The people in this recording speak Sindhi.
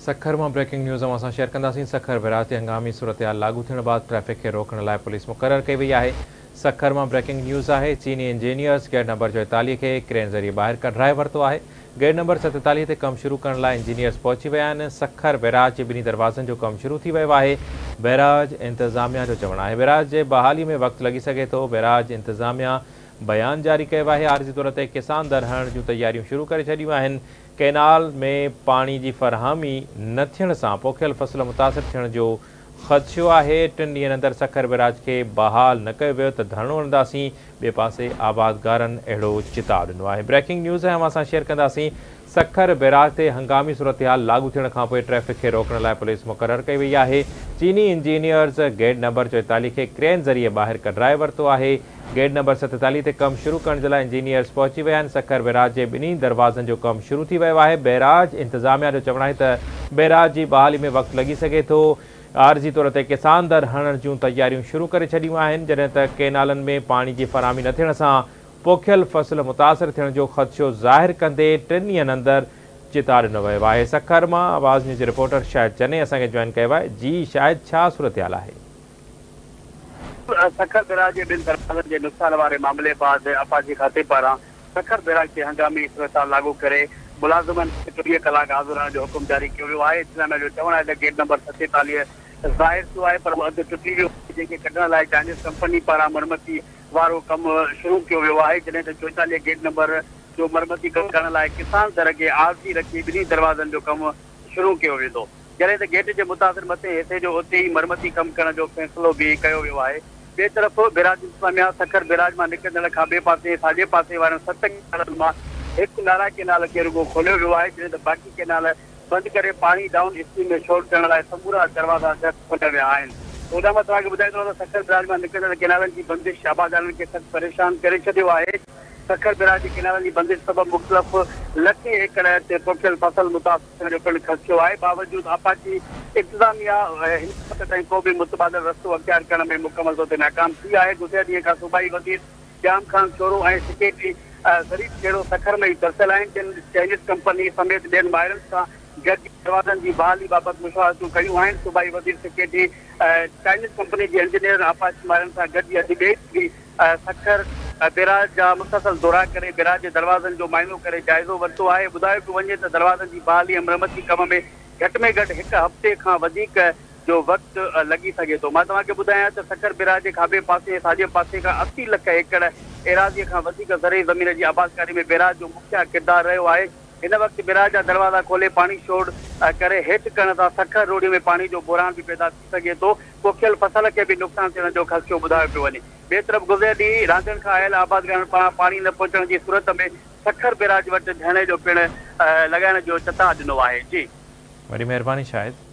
سکر مان بريڪنگ نيوز اوهان سان شيئر ڪنداسين. سکر بئراج تي هنگامي صورتحال لاڳو ٿيڻ بعد ٽريفڪ کي روڪڻ لاء پوليس مقرر ڪئي وئي آهي. سکر مان بريڪنگ نيوز آهي، چيني انجنيئرز گيٽ نمبر 44 کي ڪرين ذريعي ٻاهر ڪڍرائي ورتو آهي. گيٽ نمبر 47 تي ڪم شروع ڪرڻ لاء انجنيئرز پهچي ويا آهن. سکر بئراج جي ٻنهي دروازن جو ڪم شروع ٿي ويو آهي. بئراج انتظاميا جو چوڻ آهي بئراج جي بحالي ۾ وقت لڳي سگهي ٿو. بئراج انتظاميا بيان جاري ڪيو آهي. عارضي طور تي ڪسان در هڻڻ جون تياريون شروع ڪري ڇڏيون آهن. ڪئنال ۾ پاڻي جي فراهمي نه ٿيڻ سان پوکيل فصل متاثر ٿيڻ جو خدشو آهي. 3 ڏينهن اندر سکر بئراج کي بحال نه ڪيو ويو ته ڌرڻو هڻنداسين. ٻئي پاسي آبادگارن اهڙو چتاء ڏنو آهي. بريڪنگ نيوز ۽ اوهان سان شيئر ڪنداسين. سکر بئراج تي هنگامي صورتحال لاڳو ٿيڻ کانپوء ٽريفڪ کي روڪڻ لاء پوليس مقرر ڪئي وئي آهي. چيني انجنيئرز گيٽ نمبر 44 کي ڪرين ذريعي ٻاهر ڪڍرائي ورتو آهي. گيٽ نمبر 47 تي ڪم شروع ڪرڻ جي لاء انجنيئرز پهچي ويا آهن. سکر بئراج جي ٻنهي دروازن جو ڪم شروع ٿي ويو آهي. بئراج انتظاميا جو چوڻ آهي ته بئراج جي بحالي ۾ وقت لڳي سگهي ٿو. عارضي طور تي ڪسان در هڻڻ جون تياريون شروع ڪري ڇڏيون آهن. جڏهن ته ڪئنالن ۾ پاڻي جي فراهمي نه ٿيڻ سان پوکيل فصل متاثر ٿيڻ جو خدشو ظاهر ڪندي 3 ڏينهن اندر چتاء ڏنو ويو آهي. سکر مان آواز نيوز جي رپورٽر شاهد چني اسان کي جوائن ڪيو آهي. جي شاهد، ڇا صورتحال آهي؟ سکر بئراج جي ٻن دروازن جي نقصان واري معاملي بعد آبپاشي کاتي پاران سکر بئراج تي هنگامي صورتحال لاڳو ڪري ملازمن کي 24 ڪلاڪ حاضر رهڻ جو حڪم جاري ڪيو ويو آهي. انتظاميا جو چوڻ آهي ته گيٽ نمبر 47 ظاهر ٿيو آهي پر اهو اڌ ٽٽي ويو آهي، جنهن کي ڪڍڻ لاء چائنيز ڪمپني پاران مرمتي وارو ڪم شروع ڪيو ويو آهي، جڏهن ته 44 گيٽ نمبر جو مرمتي ڪم ڪرڻ لاء ڪسان در کي عارضي رکي ٻنهي دروازن جو ڪم شروع ڪيو ويندو، جڏهن ته گيٽ جي متاثر مٿين حصي جو اتي ئي مرمتي ڪم ڪرڻ جو فيصلو به ڪيو ويو آهي. ٻئي طرف بئراج انتظاميا سکر بئراج مان نڪرندڙ کاٻي پاسي ۽ ساڄي پاسي وارن 7 ڪئنالن مان هڪ نارا ڪئنال کي رڳو کوليو ويو آهي، جڏهن ته باقي ڪئنال بند ڪري پاڻي ڊائون اسٽريم ۾ ڇوڙ ڪرڻ لاء سمورا دروازا در کوليا ويا آهن. هوڏانهن مان توهان کي ٻڌائيندو رهان ته سکر بئراج مان نڪرندڙ ڪئنالن جي بندش آبادگارن کي سخت پريشان ڪري ڇڏيو آهي. سکر بئراج جي ڪئنالن جي بندش سبب مختلف لکين ايڪڙ تي پوکيل فصل متاثر ٿيڻ جو پڻ خدشو آهي. باوجود آبپاشي انتظاميا هن وقت تائين ڪو به متبادل رستو اختيار ڪرڻ ۾ مڪمل طور تي ناڪام ٿي آهي. گذريل ڏينهن کان صوبائي وزير ڄام خان شورو ۽ سيڪريٽري ظريف کهڙو سکر ۾ ئي ترسيل آهن، جن چائنيز ڪمپني سميت ٻين ماهرن سان گڏجي دروازن جي بحالي بابت مشاورتون ڪيون آهن. صوبائي وزير سيڪريٽري چائنيز ڪمپني جي انجنيئرن آبپاشي ماهرن سان گڏجي اڄ ٻئي ڏينهن به سکر بئراج جا مسلسل دورا ڪري بئراج جي دروازن جو معائنو ڪري جائزو ورتو آهي. ٻڌايو پيو وڃي ته دروازن جي بحالي ۽ مرمتي ڪم ۾ گهٽ ۾ گهٽ هڪ هفتي کان وڌيڪ جو وقت لڳي سگهي ٿو. مان توهان کي ٻڌايان ته سکر بئراج جي کاٻي پاسي ۽ ساڄي پاسي کان 80 لک ايڪڙ ايراضيء کان وڌيڪ زرعي زمين جي آبادڪاري ۾ بئراج جو مکيه ڪردار رهيو آهي. هن وقت بئراج جا دروازا کولي پاڻي ڇوڙ ڪري هيٺ ڪرڻ سان سکر روهڙي ۾ پاڻي جو بحران به پيدا ٿي سگهي ٿو. پوکيل فصل کي به نقصان ٿيڻ جو خدشو ٻڌايو پيو وڃي. ٻئي طرف گذريل ڏينهن رانجهن کان آيل آبادگارن پاران پاڻي نه پهچڻ جي صورت ۾ سکر بئراج وٽ ڌرڻي جو پڻ لڳائڻ جو چتاء ڏنو آهي. جي. وڏي مهرباني شاهد.